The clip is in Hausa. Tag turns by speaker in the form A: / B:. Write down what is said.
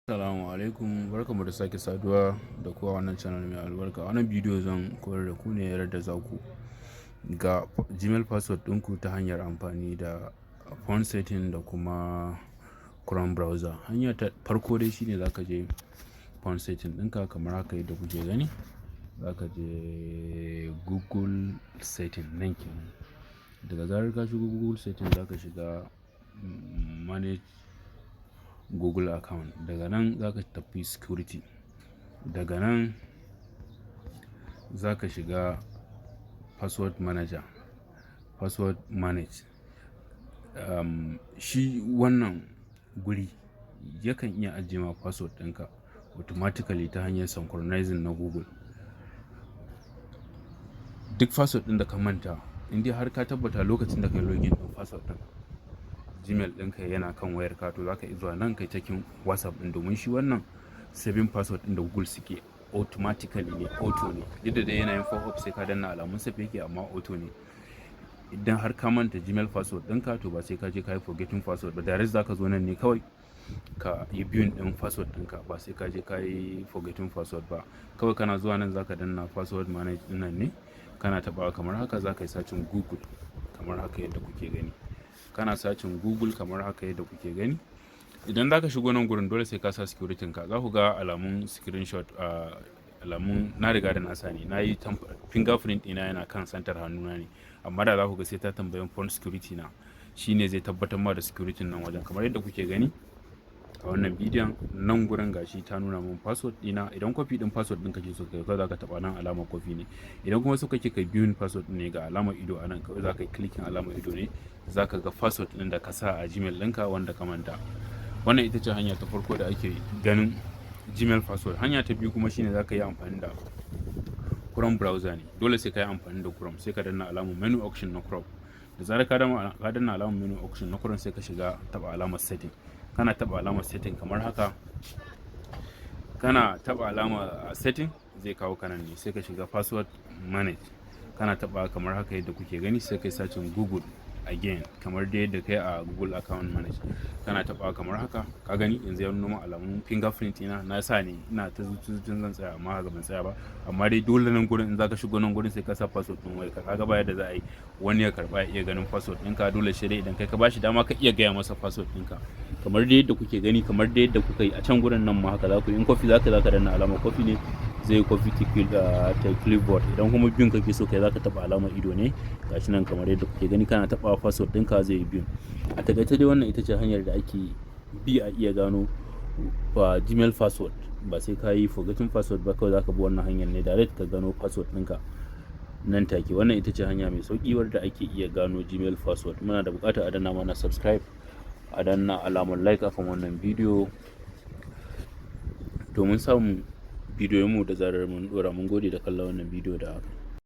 A: Assalamu alaikum, barkanmu da sake saduwa da ku a wannan channel mai albarka. Wannan bidiyo zan koyar da ku ne yadda za ku ga Gmail password ɗinku ta hanyar amfani da phone setting da kuma Chrome browser. Hanya ta farko dai shine za ka je phone setting ɗinka kamar haka yadda kuke gani. Za ka je Google setting nan kenan. Daga zarar ka shigo Google setting, za ka shiga manage Google account. Daga nan za ka tafi security. Daga nan za ka shiga password manager, password manage. Shi wannan guri yakan iya ajiye ma password ɗinka automatically ta hanyar synchronizing na Google. Duk password ɗin da ka manta, in dai har ka tabbata lokacin da ka yi login ɗin password ɗin Gmail ɗinka yana kan wayarka, to za ka iya zuwa nan kai checking WhatsApp ɗin, domin shi wannan saving password ɗin da Google suke automatically ne, auto ne. Duk da dai yana yin pop up sai ka danna alamun save yake, amma auto ne. Idan har ka manta Gmail password ɗinka, to ba sai ka je ka yi forgetting password ba, direct za ka zo nan ne kawai ka yi viewing ɗin password ɗinka, ba sai ka je ka yi forgetting password ba. Kawai kana zuwa nan za ka danna password manage ɗin nan ne. Kana taɓawa kamar haka, za ka yi searching Google kamar haka yadda kuke gani. Kana searching Google kamar haka yadda kuke gani. Idan za ka shigo nan gurin, dole sai ka sa security ka. Za ku ga alamun screenshot, alamun na riga da na sani. Na yi fingerprint ɗina yana kan santar hannuna ne. Amma da za ku ga sai ta tambayi phone security na. Shi ne zai tabbatar ma da security nan wajen kamar yadda kuke gani a wannan bidiyon. Nan gurin gashi ta nuna mun password ɗina. Idan copy ɗin password ɗin kake so kai, kawai za ka taɓa nan, alamar copy ne. Idan kuma so kake kai viewing password ɗin ne, ga alamar ido a nan, kawai za ka yi clicking alamar ido ne, za ka ga password ɗin da ka sa a Gmail ɗinka wanda ka manta. Wannan ita ce hanya ta farko da ake ganin Gmail password. Hanya ta biyu kuma shine za ka yi amfani da Chrome browser ne. Dole sai ka yi amfani da Chrome, sai ka danna alamar menu option na Chrome. Da zarar ka danna alamar menu option na Chrome, sai ka shiga taba alamar setting. Kana taba alamar setting kamar haka, kana taba alamar setting, zai kawo ka nan ne, sai ka shiga password manage. Kana taba kamar haka yadda kuke gani, sai kai searching Google again kamar dai yadda kai a Google account manage. Kana taba kamar haka, ka gani yanzu ya nuna alamun fingerprint ina na sa ne. Ina ta zuci zan tsaya, amma haka ban tsaya ba. Amma dai dole nan gurin, in zaka shigo nan gurin, sai ka sa password din wayarka. Kaga ba yadda za a yi wani ya karba ya iya ganin password ɗinka, dole shi dai idan kai ka bashi dama ka iya gaya masa password ɗinka. Kamar dai yadda kuke gani, kamar dai yadda kuka yi a can gurin, nan ma haka za ku yi. In copy zaka danna alamar copy ne, zai copy ta clipboard. Idan kuma viewing kake so kai, zaka taba alamar ido ne, gashi nan kamar yadda kuke gani. Kana taba password ɗinka, zai yi viewing. A takaice dai, wannan ita ce hanyar da ake bi a iya gano ba Gmail password, ba sai ka yi forgetting password ba. Kawai zaka bi wannan hanyar ne direct ka gano password ɗinka nan take. Wannan ita ce hanya mai sauki wadda ake iya gano Gmail password. Muna da buƙatar a danna mana subscribe, a danna alamar like akan wannan bidiyo domin samun bidiyoyinmu da zarar mun dora. Mun gode da kallon wannan bidiyo da haka.